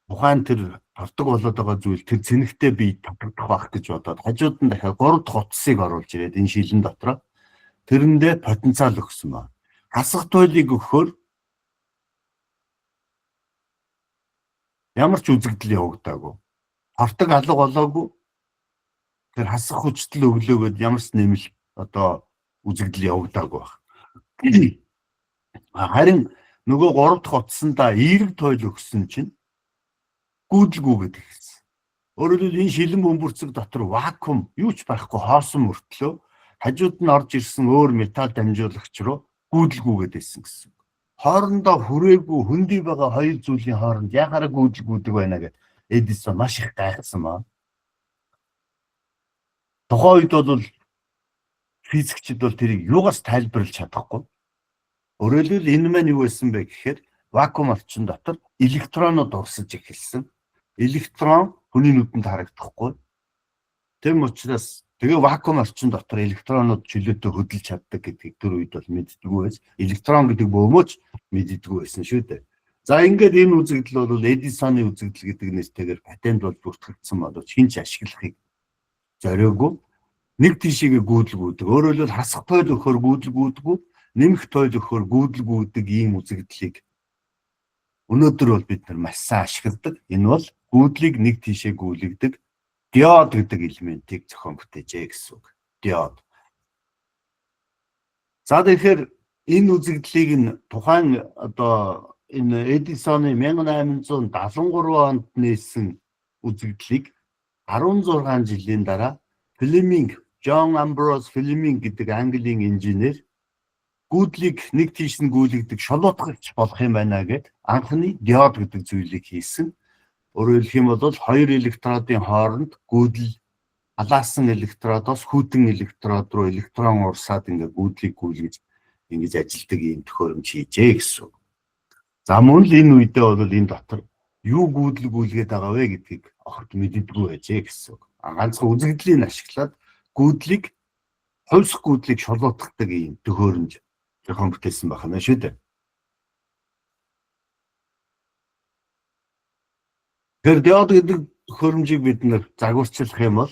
тухайн тэр тортог болоод байгаа зүйл тэр цэнэгтэй бие татагдах байх гэж бодоод хажууд нь дахиад 3 дахь утсыг оруулж ирээд энэ шилэн дотроо тэрэндээ потенциал өгсөн ба. Хасах туйлыг өгөхөөр ямар ч үзэгдэл явагдаагүй. Тортог алга болоогүй. Тэр хасах хүчтэл өглөөгөөд ямар ч нэмэлт одоо үзэгдэл явагдаагүй баг. Харин нөгөө 3 дахь утсандаа эерэг туйл өгсөн чинь гүйдэлгүй гэдэг хэлсэн. Өөрөөр хэлбэл энэ шилэн бөмбөрцөг дотор вакуум, юу ч байхгүй хоосон мөртлөө хажууд нь орж ирсэн өөр металл дамжуулагч руу гүйдэлгүйгээд байсан гэсэн. Хоорондоо хүрээгүй хөндий байгаа хоёр зүйлийн хооронд яхаараа гүйдэлгүйдэг байна гэд Эдисон маш их гайхсан ба. Тухайн үед бол физикчид бол тэрийг юугаас тайлбарлаж чадахгүй. Өөрөөр хэлбэл энэ маань юу байсан бэ гэхээр вакуум орчин дотор электронууд урсаж эхэлсэн. Электрон хүний нүдэнд харагдахгүй. Тийм учраас тэгээ вакуум орчин дотор электронууд чөлөөтэй хөдөлж чаддаг гэдгийг тэр үед бол мэддэггүй байж, электрон гэдэг бөөмөөч мэддэггүй байсан шүү дээ. За, ингээд энэ үзэгдэл бол Эдисоны үзэгдэл гэдэг нэртэйгээр патент бол бүртгэгдсэн боловч хэн ч ашиглахыг зориогүй. Нэг тийшээгээ гүйдэл гүйдэг. Өөрөөр хэлбэл, хасах туйл өгөхөөр гүйдэл гүйдэггүй, нэмэх туйл өгөхөөр гүйдэл гүйдэг ийм үзэгдлийг өнөөдөр бол бид нар маш сайн ашигладаг. Энэ бол гүйдлийг нэг тийшээ гүйлгэдэг диод гэдэг элементийг зохион бүтээжээ гэсэн үг. Диод. За, тэгэхээр энэ үзэгдлийг нь тухайн одоо энэ Эдисоны 1873 онд нээсэн үзэгдлийг 16 жилийн дараа Флеминг, Джон Амброуз Флеминг гэдэг Английн инженер гүйдлийг нэг тийш нь гүйлгэдэг шулуутгагч болох юм байна гээд анхны диод гэдэг зүйлийг хийсэн. Өөрөөр хэлэх юм бол хоёр электродын хооронд гүйдэл, халаасан электродоос хүйтэн электрод руу электрон урсаад, ингээ гүйдлийг гүйлгэж, ингэж ажилдаг ийм төхөөрөмж хийжээ гэсэн үг. За, мөн л энэ үедээ бол энэ дотор юу гүйдэл гүйлгээд байгаа вэ гэдгийг огт мэддэггүй байжээ гэсэн үг. Ганцхан үзэгдлийн ашиглаад гүйдлийг, хувьсах гүйдлийг шулуутгадаг ийм төхөөрөмж зохион бүтээсэн байна шүү дээ. Тэгэхээр диод гэдэг төхөөрөмжийг бид нар загварчлах юм бол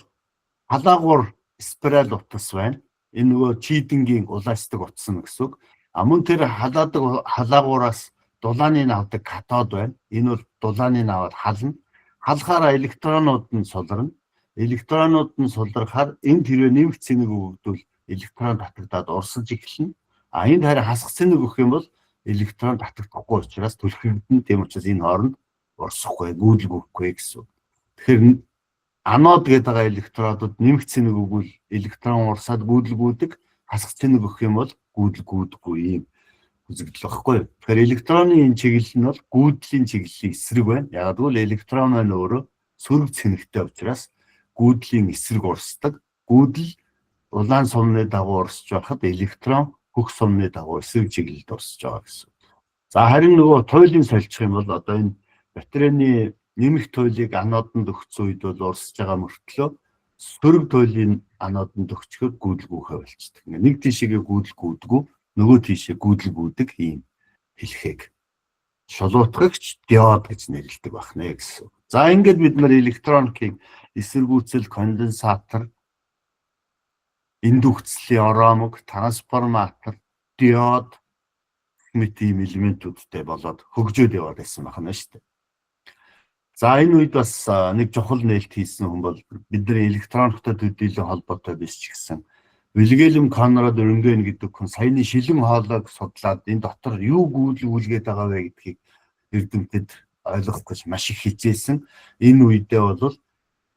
халаагуур спираль утас байна. Энэ нөгөө чийдэнгийн улаачдаг утас нь гэсэн үг. А мөн тэр халаадаг халаагуураас дулааны авдаг катод байна. Энэ бол дулааны аваад хална. Халахаараа электронууд нь суларна. Электронууд нь сулрахаар энд хэрвээ нэмэх цэнэг өгөгдвөл электрон татагдаад урсаж эхэлнэ. А энд харин хасах цэнэг өгөх юм бол электрон татагдахгүй учраас түлхэгдэнэ. Тийм учраас энэ хооронд урсахгүй, гүйдэлгүйхгүй гэсэн үг. Тэгэхээр анод гэдэг байгаа электродод нэмэх цэнэг өгвөл электрон урсаад гүйдэлгүйдэг, хасах цэнэг өгөх юм бол гүйдэлгүйдэггүй ийм үзэгдэл багхгүй юу. Тэгэхээр электроны энэ чиглэл нь бол гүйдлийн чиглэлийн эсрэг байна. Яг гэвэл электрон маань өөрөө сөрөг цэнэгтэй учраас гүйдлийн эсрэг урсдаг. Гүйдэл улаан сумны дагуу урсж байхад электрон хөх сумны дагуу эсрэг чиглэлд урсж байгаа гэсэн. За, харин нөгөө туйлын сольчих юм бол одоо энэ батарейны нэмэх туйлыг анодонд өгсөн үед бол урсж байгаа мөртлөө сөрөг туйлын анодонд өгчхөөр гүйдэлгүйхэ болчихдог. Ингээ нэг тийшээгээ гүйдэлгүйдэггүй, нөгөө тийшээ гүйдэлгүйдэг ийм хэлхээг шулуутгагч диод гэж нэрлэдэг байна гэсэн. За, ингээд бид нар электроникийн эсэргүүцэл, конденсатор, индукцлийн ороомог, трансформатор, диод мэт ийм элементүүдтэй болоод хөгжөөд яваад байсан байна шүү дээ. За, энэ үед бас нэг чухал нээлт хийсэн хүн бол бидний электрониктой төдийлөн холбоотой биш ч гэсэн Вильгельм Конрад Рентген гэдэг хүн саяны шилэн хоолойг судлаад энэ дотор юу гүйл гүйлгээд байгаа вэ гэдгийг эрдэмтэд ойлгох гэж маш их хичээсэн. Энэ үедээ бол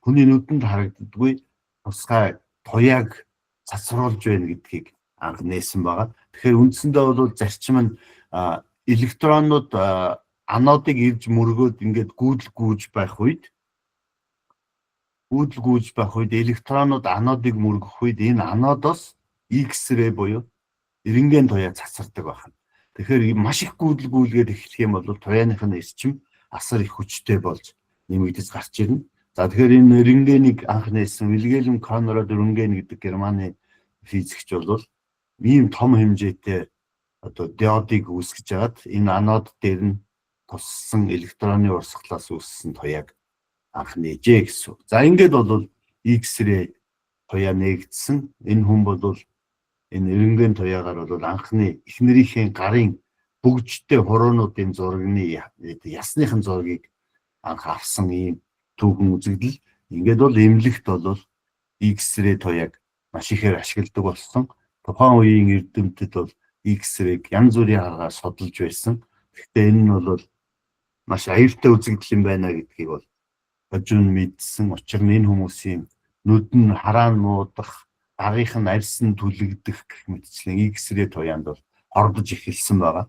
хүний нүдэнд харагддаггүй тусгай туяаг цацруулж байна гэдгийг анх нээсэн байгаа. Тэгэхээр үндсэндээ бол зарчим нь электронууд анодыг ирж мөргөөд ингээд гүйдэл гүйж байх үед, гүйдэл гүйж байх үед, электронууд анодыг мөргөх үед энэ анодоос X-ray буюу рентген туяа цацардаг байна. Тэгэхээр маш их гүйдэл гүйлгээд эхлэх юм бол туяаных нь эрчим асар их хүчтэй болж нэмэгдэж гарч ирнэ. За, тэгэхээр энэ рентгенийг анх нээсэн Вильгельм Конрад Рентген гэдэг Германы физикч бол ийм том хэмжээтэй одоо диодыг үүсгэж хагаад энэ анод дээр нь туссан электроны урсгалаас үүссэн туяаг анх нээжээ гэсэн. За, ингээд бол X-ray туяа нээгдсэн. Энэ хүн бол энэ рентген туяагаар бол анхны эхнэрийнхээ гарын бөгжтэй хуруунуудын зургийн, ясныхын зургийг анх авсан ийм түүхэн үзэгдэл. Ингээд бол эмнэлэгт бол X-ray туяаг маш ихээр ашигладаг болсон. Тухайн үеийн эрдэмтэд бол X-ray-г янз бүрийн аргаар судалж байсан. Гэхдээ энэ нь бол маш аюултай үзэгдэл юм байна гэдгийг бол хожим мэдсэн. Учир нь энэ хүмүүсийн нүд нь хараан муудах, гарынх нь арьс нь түлэгдэх гэх мэтчлэн X-ray туяанд бол хордож эхэлсэн байгаа.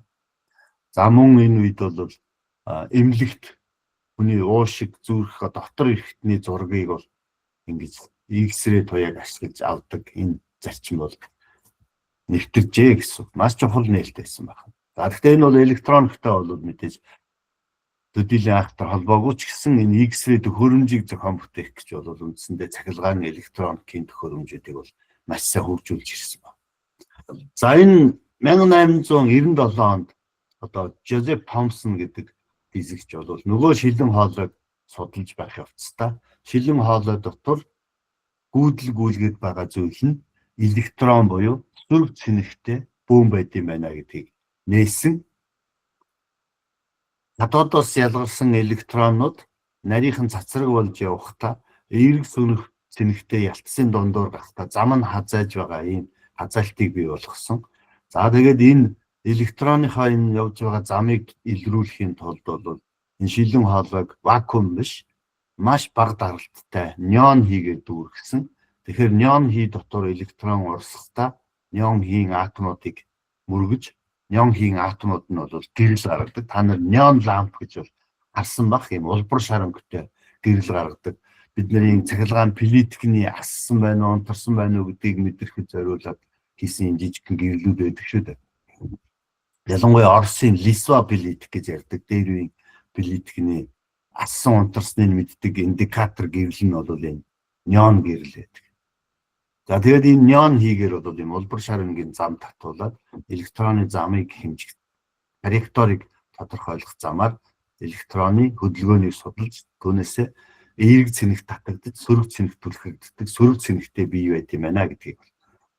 За, мөн энэ үед бол эмнэлэгт хүний уушиг, зүрх, дотор эрхтний зургийг бол ингэж X-ray туяаг ашиглаж авдаг энэ зарчим бол нэвтэржээ гэсэн. Маш чухал нээлт байсан байна. За, тэгэхээр энэ бол электрониктой бол мэдээж төдийлөн айхтар холбоогүй ч гэсэн энэ X-ray төхөөрөмжийг зохион бүтээх гэж бол үндсэндээ цахилгаан электроникийн төхөөрөмжүүдийг бол маш сайн хөгжүүлж ирсэн байна. За, энэ 1897 онд одоо Жозеф Томсон гэдэг физикч бол нөгөө шилэн хоолойг судалж байх явцдаа шилэн хоолой дотор гүйдэл гүйлгээд байгаа зүйл нь электрон буюу сөрөг цэнэгтэй бөөм байд юм байна гэдгийг нээсэн. Катодоос ялгарсан электронууд нарийнхан цацраг болж явахдаа эерэг сөрөг цэнэгтэй ялцсын дундуур гарахдаа зам нь хазайж байгаа ийм хазайлтыг бий болгосон. За, тэгээд энэ электроныхоо энэ явж байгаа замыг илрүүлэхийн тулд бол энэ шилэн хоолойг вакуум биш, маш бага даралттай неон хийгээд дүүргэсэн. Тэгэхээр неон хий дотор электрон урсгахдаа неон хийн атомуудыг мөргөж, неон хийн атомууд нь бол гэрэл гаргадаг. Та нар неон ламп гэж бол харсан бах, юм улбар шар өнгөтэй гэрэл гаргадаг. Бидний цахилгаан плиткний ассан байна уу, унтарсан байна уу гэдгийг мэдрэхэд зориулаад хийсэн юм жижигхэн гэрлүүд байдаг шүү дээ. Ялангуяа Оросын Лисва плитк гэж ярьдаг. Дээр үеийн плиткний ассан унтарсныг мэддэг индикатор гэрэл нь бол энэ неон гэрэл байдаг. За, тэгээд энэ неон хийгээр бол юм улбар шар өнгийн зам татуулаад электроны замыг хэмжих траекторийг тодорхойлох замаар электроны хөдөлгөөнийг судалж, түүнээсээ эерэг цэнэг татагдаж, сөрөг цэнэг түлхэгддэг, сөрөг цэнэгтэй бий байт юм байна гэдгийг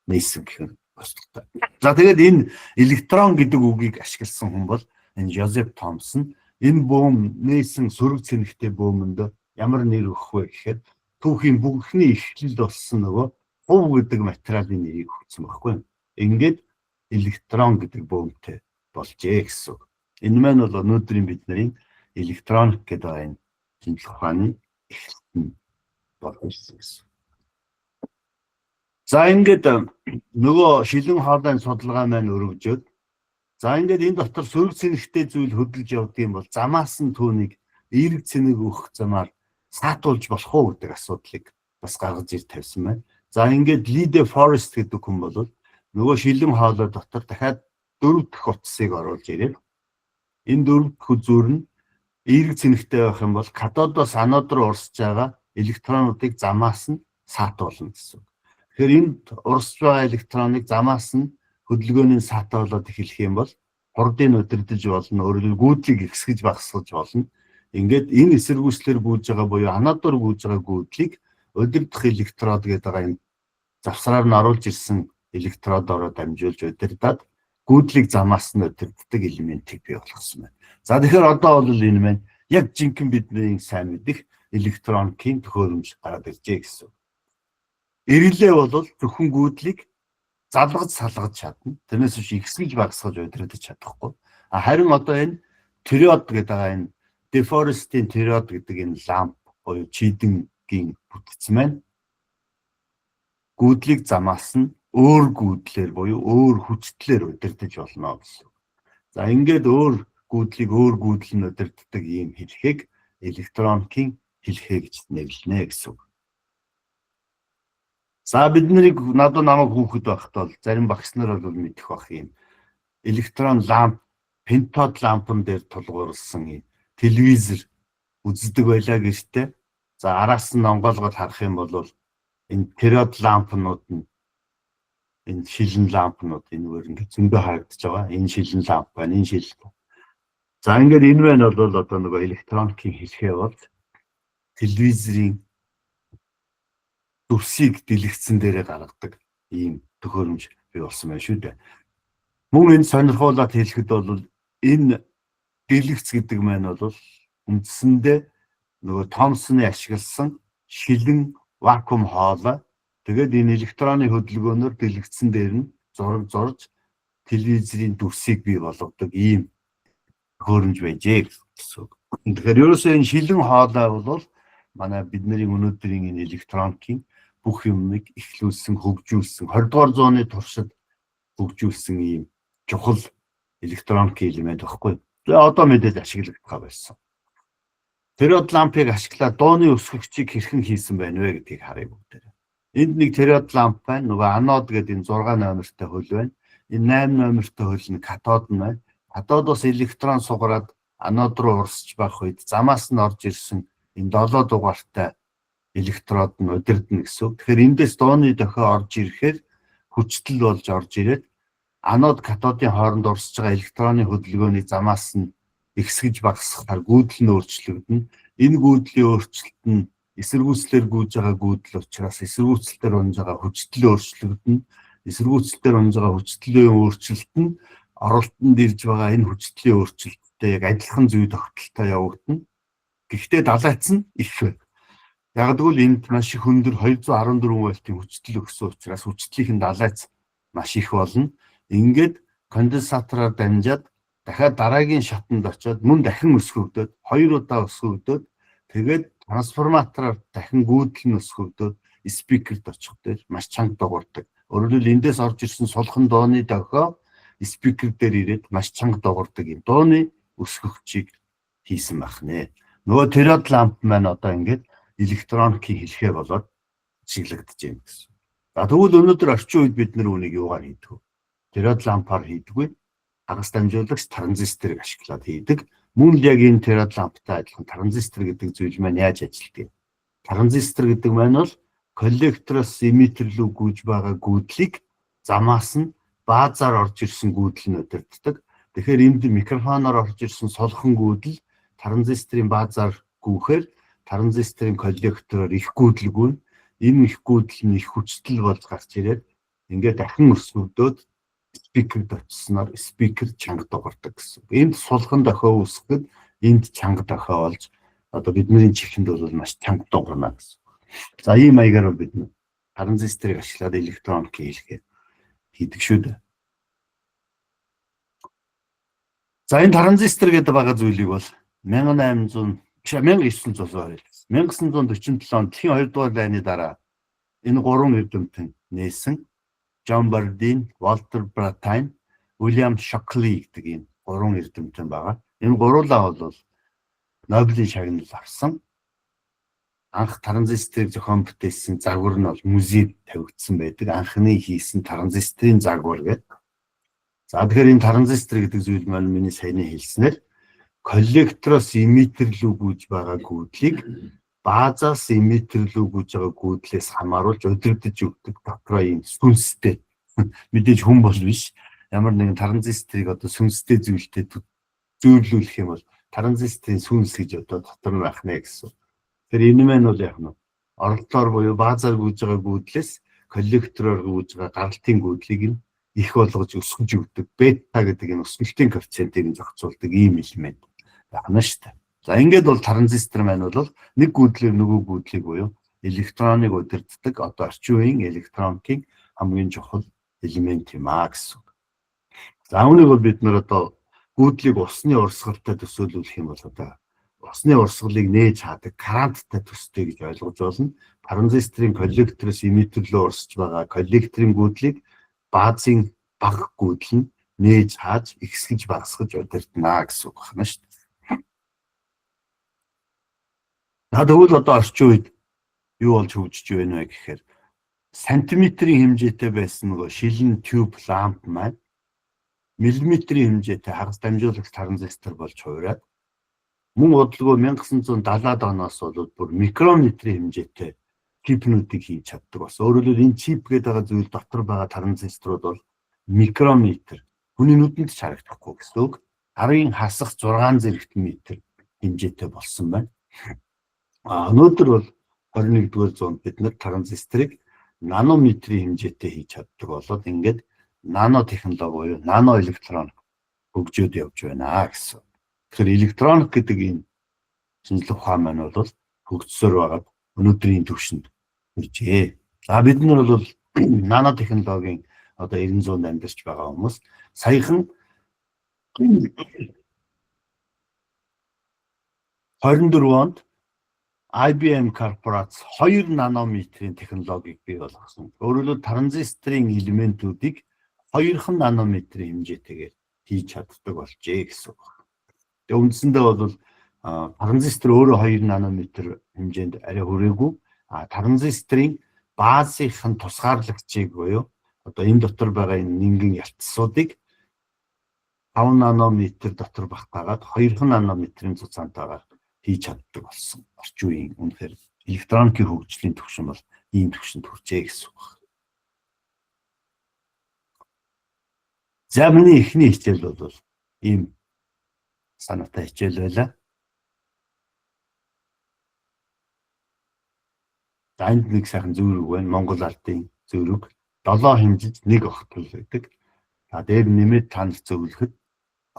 нээсэн гэх юм босдогтой. За, тэгээд энэ электрон гэдэг үгийг ашигласан хүн бол энэ Жозеф Томсон. Энэ бөөм нээсэн сөрөг цэнэгтэй бөөмөнд ямар нэр өгөх вэ гэхэд түүхийн бүхний эхлэл болсон нөгөө хувь гэдэг материалын нэрийг өгсөн байхгүй юу. Ингээд электрон гэдэг бөөмтэй болжээ гэсэн үг. Энэ маань бол өнөөдрийн бидний электроник гэдэг энэ шинжлэх ухааны эхлэлт нь болж ирсэн гэсэн. За, ингээд нөгөө шилэн хоолойн судалгаа маань өргөжөөд, за, ингээд энэ дотор сөрөг цэнэгтэй зүйл хөдөлж явдаг юм бол замаас нь түүнийг эерэг цэнэг өгөх замаар саатуулж болох уу гэдэг асуудлыг бас гаргаж ир тавьсан байна. За, ингээд Ли де Форест гэдэг хүн бол нөгөө шилэн хоолой дотор дахиад дөрөв дэх утсыг оруулж ирээд, энэ дөрөв дэх үзүүр нь эерэг цэнэгтэй байх юм бол катодоос анод руу урсж байгаа электронуудыг замаас нь саатуулна гэсэн. Тэгэхээр энд урсж байгаа электроныг замаас нь хөдөлгөөний саатуулаад эхлэх юм бол хурдыг удирдах болно, өөрөөр гүйдлийг ихсгэж багасгаж болно. Ингээд энэ эсэргүүцлэр гүйж байгаа буюу анодоор гүйж байгаа гүйдлийг удирдах электрод гэдэг байгаа энэ завсраар нь оруулж ирсэн электродороо дамжуулж удирдаад гүйдлийг замаас нь удирддаг элементийг бий болгосон байна. За, тэгэхээр одоо бол энэ маань яг жинхэнэ бидний сайн мэдих электроникийн төхөөрөмж гараад иржээ гэсэн. Эргэлээ бол зөвхөн гүйдлийг залгаж салгаж чадна. Тэрнээс биш ихсгэж багасгаж удирдах чадахгүй. А харин одоо энэ триод гэдэг байгаа энэ Де Форестийн триод гэдэг энэ ламп буюу чийдэнгийн бүтэц маань гүйдлийг замаас нь өөр гүйдлээр буюу өөр хүчтлээр удирдах болно гэсэн. За, ингээд өөр гүйдлийг өөр гүйдэл нь удирддаг ийм хэлхээг электроникийн хэлхээ гэж нэрлэнэ гэсэн үг. За, бид нарыг надад намайг хүүхэд байхдаа бол зарим багш нар бол мэдэх бах, юм электрон ламп, пентод лампан дээр тулгуурласан юм телевизэр үздэг байлаа гэртээ. За, араас нь онгойлгоод харах юм бол энэ триод лампнууд нь, энэ шилэн лампнууд энэгээр ингээд зөндөө харагдаж байгаа. Энэ шилэн ламп байна, энэ шилэн. За, ингээд энэ байна бол одоо нөгөө электроникийн хэлхээ бол телевизэрийн дүрсийг дэлгэцэн дээрээ гаргадаг ийм төхөөрөмж бий болсон байна шүү дээ. Мөн энэ сонирхуулаад хэлэхэд бол энэ дэлгэц гэдэг маань бол үндсэндээ нөгөө Томсны ашигласан шилэн вакуум хоолой, тэгээд энэ электроны хөдөлгөөнөөр дэлгэцэн дээр нь зураг зурж телевизэрийн дүрсийг бий болгодог ийм төхөөрөмж байжээ гэсэн үг. Тэгэхээр ерөөсөө энэ шилэн хоолой бол манай бидний өнөөдрийн энэ электроникийн бүх юмыг эхлүүлсэн, хөгжүүлсэн, 20 дугаар зууны туршид хөгжүүлсэн ийм чухал электроникийн элемент байхгүй. Тэгээ одоо мэдээж ашиглагдах байсан. Триод лампыг ашиглаад дууны өсгөгчийг хэрхэн хийсэн байна вэ гэдгийг харъя бүгдээр. Энд нэг триод ламп байна. Нөгөө анод гэдэг энэ 6 номертой хөл байна. Энэ 8 номертой хөл нь катод нь байна. Катодоос электрон сугараад анод руу урсж байх үед замаас нь орж ирсэн энэ 7 дугаартай электрод нь удирдна гэсэн үг. Тэгэхээр эндээс дууны дохио орж ирэхээр хүчтэл болж орж ирээд анод катодын хооронд урсж байгаа электроны хөдөлгөөнийг замаас нь ихсгэж багасгахаар гүйдэл нь өөрчлөгдөнө. Энэ гүйдлийн өөрчлөлт нь эсэргүүцлээр гүйж байгаа гүйдэл учраас эсэргүүцэлтээр унж байгаа хүчтэл өөрчлөгдөнө. Эсэргүүцэлтээр унж байгаа хүчтлийн өөрчлөлт нь оролтонд ирж байгаа энэ хүчтлийн өөрчлөлттэй яг адилхан зүй тогтолтой явагдана. Гэхдээ далайц нь их байна. Яг гэвэл энд маш их өндөр 214 вольтын хүчтэл өгсөн учраас хүчтлийнх нь далайц маш их болно. Ингээд конденсатороор дамжаад дахиад дараагийн шатанд очиод мөн дахин өсгөгдөөд, хоёр удаа өсгөгдөөд, тэгээд трансформатороор дахин гүйдэл нь өсгөгдөөд speaker т очих дээр маш чанга дуугардаг. Өөрөөр хэлбэл, эндээс орж ирсэн сулхан дууны дохио speaker дээр ирээд маш чанга дуугардаг юм дууны өсгөгчийг хийсэн байх нэ. Нөгөө триод ламп маань одоо ингээд электроникийн хэлхээ болоод ашиглагдаж байна гэсэн. За, тэгвэл өнөөдөр орчин үед бид нар үүнийг юугаар хийдэг вэ? Триод лампаар хийдэггүй. Хагас дамжуулагч транзисторыг ашиглаад хийдэг. Мөн л яг энэ триод ламптай адилхан транзистор гэдэг зүйл маань яаж ажилладаг вэ? Транзистор гэдэг маань бол коллектороос эмиттер рүү гүйж байгаа гүйдлийг замаас нь баазаар орж ирсэн гүйдэл нь удирддаг. Тэгэхээр энд микрофоноор орж ирсэн сулхан гүйдэл транзисторын баазаар гүйхээр транзисторын коллектороор их гүйдэл гүйнэ. Энэ их гүйдэл нь их хүчтэл болж гарч ирээд ингээд дахин өсгөгдөөд speaker д очисноор speaker чанга дуугардаг гэсэн. Энд сулхан дохио үүсгэхэд энд чанга дохио болж одоо бидний чихэнд бол маш чанга дуугарна гэсэн. За, ийм маягаар бол бид транзисторыг ашиглаад электроникийн хэлхээ хийдэг шүү дээ. За, энэ транзистор гэдэг байгаа зүйлийг бол 1800 биш, 1900 1947 онд дэлхийн 2 дугаар дайны дараа энэ гурван эрдэмтэн нээсэн. Джон Бардин, Валтер Братайн, Уильям Шокли гэдэг ийм гурван эрдэмтэн байгаа. Энэ гуруулаа бол Нобелийн шагнал авсан. Анх транзисторыг зохион бүтээсэн загвар нь бол музейд тавигдсан байдаг. Анхны хийсэн транзисторын загвар гэдэг. За, тэгэхээр энэ транзистор гэдэг зүйл маань миний саяны хэлснээр коллектороос эмиттер рүү гүйж байгаа гүйдлийг баазаас эмиттер рүү гүйж байгаа гүйдлээс хамааруулж удирдах өгдөг дотроо ийм сүнстэй. Мэдээж хүн бол биш. Ямар нэгэн транзисторыг одоо сүнстэй зүйлтэй зүйрлүүлэх юм бол транзисторын сүнс гэж одоо дотор нь байх нэ гэсэн. Тэгэхээр энэ маань бол яг нь оролтоор буюу баазаар гүйж байгаа гүйдлээс коллектороор гүйж байгаа гаралтын гүйдлийг нь их болгож өсгөж өгдөг. Бета гэдэг энэ өсгөлтийн коэффициентийг нь зохицуулдаг ийм элемент байна шүү дээ. За, ингээд бол транзистор маань бол нэг гүйдлээр нөгөө гүйдлийг буюу электроныг удирддаг одоо орчин үеийн электроникийн хамгийн чухал элемент юм а гэсэн үг. За, үүнийг бол бид нар одоо гүйдлийг усны урсгалтай төсөөлүүлэх юм бол одоо усны урсгалыг нээж хаадаг current тай төстэй гэж ойлгож байна. Транзисторын коллектороос эмиттер рүү урсж байгаа коллекторын гүйдлийг баазын бага гүйдэл нь нээж хааж ихсгэж багасгаж удирдана гэсэн үг байна шүү дээ. За, тэгвэл одоо орчин үед юу болж хөгжиж байна вэ гэхээр сантиметрийн хэмжээтэй байсан нөгөө шилэн tube ламп маань миллиметрийн хэмжээтэй хагас дамжуулагч транзистор болж хувираад, мөн удалгүй 1970-аад оноос бол бүр микрометрийн хэмжээтэй чипнүүдийг хийж чаддаг бас. Өөрөөр хэлбэл, энэ чип гэдэг байгаа зүйл дотор байгаа транзисторууд бол микрометр, хүний нүдэнд ч харагдахгүй гэсэн үг. Арын хасах 6 зэрэгт метр хэмжээтэй болсон байна. А өнөөдөр бол 21-р зуунд бид нар транзисторыг нанометрийн хэмжээтэй хийж чаддаг болоод ингээд нано технологи буюу нано электроник хөгжөөд явж байна гэсэн. Тэгэхээр электроник гэдэг энэ шинжлэх ухаан маань бол хөгжсөөр байгаад өнөөдрийн түвшинд хүржээ. За, бид нар бол нано технологийн одоо 90 зуунд амьдарч байгаа хүмүүс. Саяхан 24 онд IBM корпорац 2 нанометрийн технологиг бий болгосон. Өөрөөр хэлбэл, транзисторын элементүүдийг 2 нанометрийн хэмжээтэйгээр хийж чаддаг болжээ гэсэн үг. Тэгээ үндсэндээ бол транзистор өөрөө 2 нанометр хэмжээнд арай хүрээгүй. А транзисторын баазынх нь тусгаарлагчийг буюу одоо энэ дотор байгаа энэ нингэн ялтсуудыг 5 нанометр дотор багтаагаад 2 нанометрийн зузаантайгаар хийж чаддаг болсон. Орчин үеийн үнэхээр электроникийн хөгжлийн түвшин бол ийм түвшинд хүрчээ гэсэн үг. За, миний эхний хичээл бол ийм Санаатай хичээл байлаа. За, энд нэг сайхан зүүрэг байна. Монгол ардын зүүрэг. 7 хэмжиж нэг огтол гэдэг. За, дээр нэмээд танд зөвлөхөд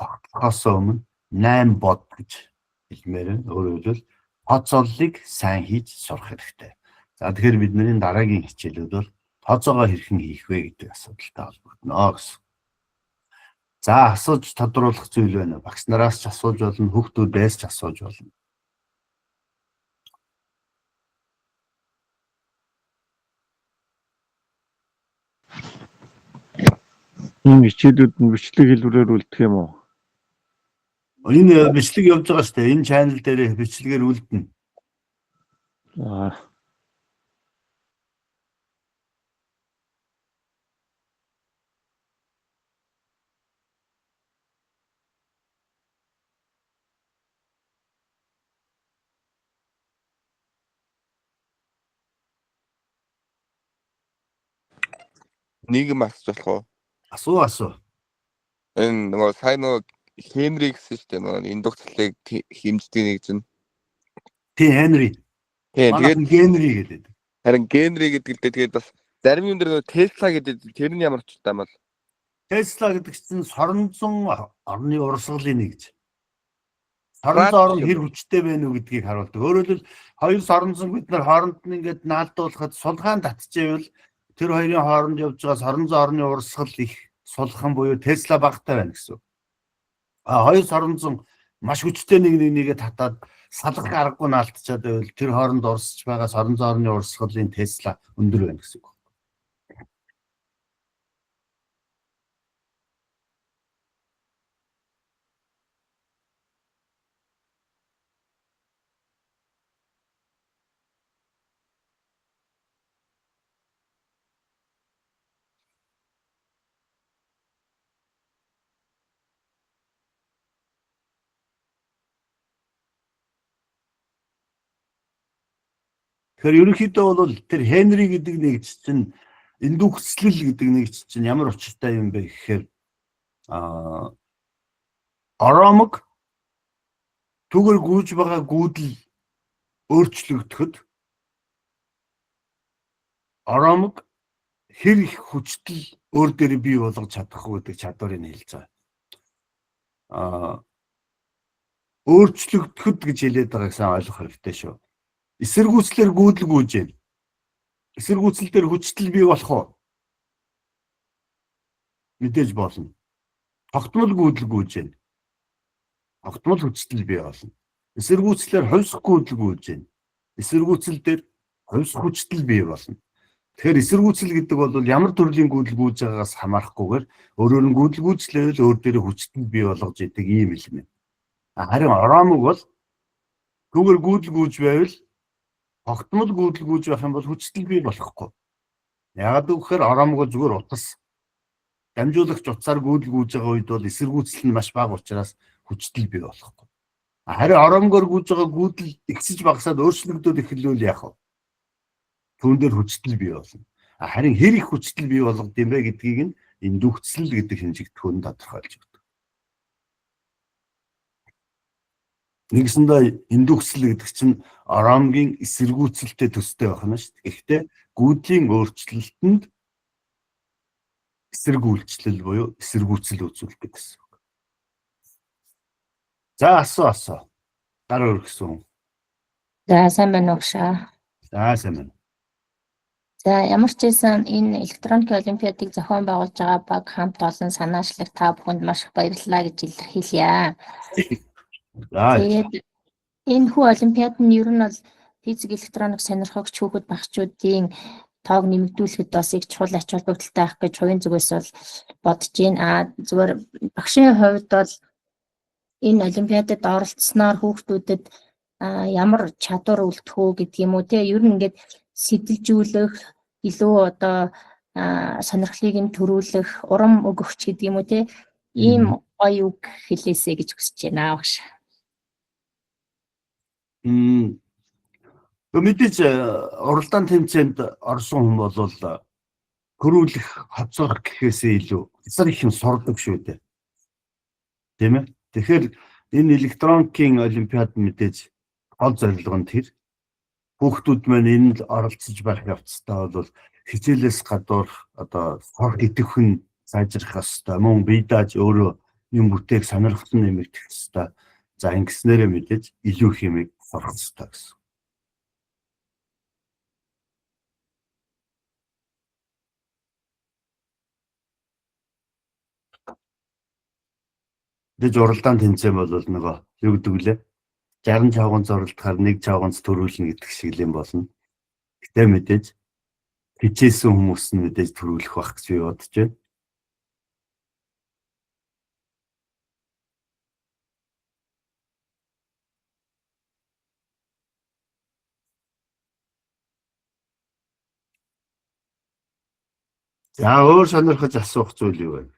огтлохоос өмнө 8 бод гэж хэлмээр байна. Өөрөөр хэлбэл, тооцооллыг сайн хийж сурах хэрэгтэй. За, тэгэхээр бидний дараагийн хичээлүүд бол тооцоогоо хэрхэн хийх вэ гэдэг асуудалтай холбогдоно гэсэн. За, асууж тодруулах зүйл байна уу? Багш нараас ч асууж болно, хүүхдүүдээс ч асууж болно. Энэ хичээлүүд нь бичлэг хэлбэрээр үлдэх юм уу? Энэ бичлэг явж байгаа шүү дээ. Энэ channel дээр бичлэгээр үлдэнэ. Аа. Нэг юм асууж болох уу? Асуу, асуу. Энэ нөгөө сайн нөгөө Хенри гэсэн шүү дээ, нөгөө индукцлыг хэмждэг нэг чинь. Тий, Хенри. Тийм, тэгээд Генри гэдэг. Харин Генри гэдэг л дээ, тэгээд бас зарим юм дээр нөгөө Тесла гэдэг, тэр нь ямар учиртай юм бол? Тесла гэдэг чинь соронзон орны урсгалын нэг гэж. Соронзон орн хэр хүчтэй байна уу гэдгийг харуулдаг. Өөрөөр хэлбэл, хоёр соронзон бид нар хооронд нь ингээд наалдуулахад сулгаан татчихвэл тэр хоёрын хооронд явж байгаа соронзон орны урсгал их сулхан буюу Тесла багатай байна гэсэн. А хоёр соронзон маш хүчтэй нэг нэг нэгэ татаад салгах аргагүй наалтчаад байвал тэр хооронд урсж байгаа соронзон орны урсгалын Тесла өндөр байна гэсэн үг. Тэгэхээр ерөнхийдөө бол тэр Хенри гэдэг нэгж чинь, индукцлэл гэдэг нэгж чинь ямар учиртай юм бэ гэхээр ороомог түүгээр гүйж байгаа гүйдэл өөрчлөгдөхөд ороомог хэр их хүчтэл өөр дээр бий болгож чадах уу гэдэг чадварыг хэлж байгаа. Өөрчлөгдөхөд гэж хэлээд байгааг сайн ойлгох хэрэгтэй шүү. Эсэргүүцлээр гүйдэл гүйж байна. Эсэргүүцэл дээр хүчтэл бий болох уу? Мэдээж болно. Тогтмол гүйдэл гүйж байна. Тогтмол хүчтэл бий болно. Эсэргүүцлээр хувьсах гүйдэл гүйж байна. Эсэргүүцэл дээр хувьсах хүчтэл бий болно. Тэгэхээр эсэргүүцэл гэдэг бол ямар төрлийн гүйдэл гүйж байгаагаас хамаарахгүйгээр өөрөөр нь гүйдэл гүйжлээвэл өөр дээрээ хүчтэл бий болгож идэг ийм элемент. Харин ороомог бол түүгээр гүйдэл гүйж байвал, тогтмол гүйдэл гүйж байх юм бол хүчтэл бий болохгүй. Яагаад гэвэл ороомог зүгээр утас дамжуулагч утсаар гүйдэл гүйж байгаа үед бол эсэргүүцэл нь маш бага учраас хүчтэл бий болохгүй. Харин ороомгоор гүйж байгаа гүйдэл ихсэж багасаад өөрчлөгдөд эхэлвэл яах вэ? Түүн дээр хүчтэл бий болно. Харин хэр их хүчтэл бий болгод юм бэ гэдгийг нь индукцэл гэдэг хэмжигдэхүүн тодорхойлж өгдөг. Нэгсэндээ индукцэл гэдэг чинь ороомгийн эсэргүүцэлтэй төстэй байх нь шүү дээ. Гэхдээ гүйдлийн өөрчлөлтөнд эсэргүүлчлэл буюу эсэргүүцэл үзүүлдэг гэсэн үг. За, асуу, асуу. Гар өргөсөн. За, сайн байна уу, багшаа. За, сайн байна. За, ямар ч байсан энэ электроникийн олимпиадыг зохион байгуулж байгаа баг хамт олон санаачлаг та бүхэнд маш их баярлалаа гэж илэрхийлье. За. Тэгээд энэ хүү олимпиад нь ер нь бол физик, электроник сонирхогч хүүхэд багчуудын тоог нэмэгдүүлэхэд бас их чухал ач холбогдолтой байх гэж хувийн зүгээс бол бодож байна. А зүгээр багшийн хувьд бол энэ олимпиадад оролцсноор хүүхдүүдэд ямар чадвар үлдэх үү гэдэг юм уу те, ер нь ингээд сэтэлжүүлэх, илүү одоо сонирхлыг нь төрүүлэх, урам өгөгч гэдэг юм уу те, ийм гоё үг хэлээсэй гэж хүсэж байна, багш. Мэдээж уралдаан тэмцээнд орсон хүн бол хөрвүүлэх, хоцорох гэхээсээ илүү асар их юм сурдаг шүү дээ. Тийм ээ. Тэгэхээр Энэ электроникийн олимпиад мэдээж гол зорилго нь тэр. Хүүхдүүд маань энд оролцож байх явцдаа бол хичээлээс гадуурх одоо сурах идэвхэн сайжрах ёстой. Мөн бие дааж өөрөө юм бүтээх сонирхол нь нэмэгдэх ёстой. За, ингэснээрээ мэдээж илүү их юмыг сурах ёстой гэсэн. Мэдээж уралдаан тэмцээн бол нөгөө юу гэдэг вүлээ? 60 чавганц оролдохоор нэг чавганц төрүүлнэ гэдэг шиг юм болно. Гэтэ мэдээж хичээсэн хүмүүс нь мэдээж төрүүлэх байх гэж би бодож байна. За, өөр сонирхож асуух зүйл юу вэ?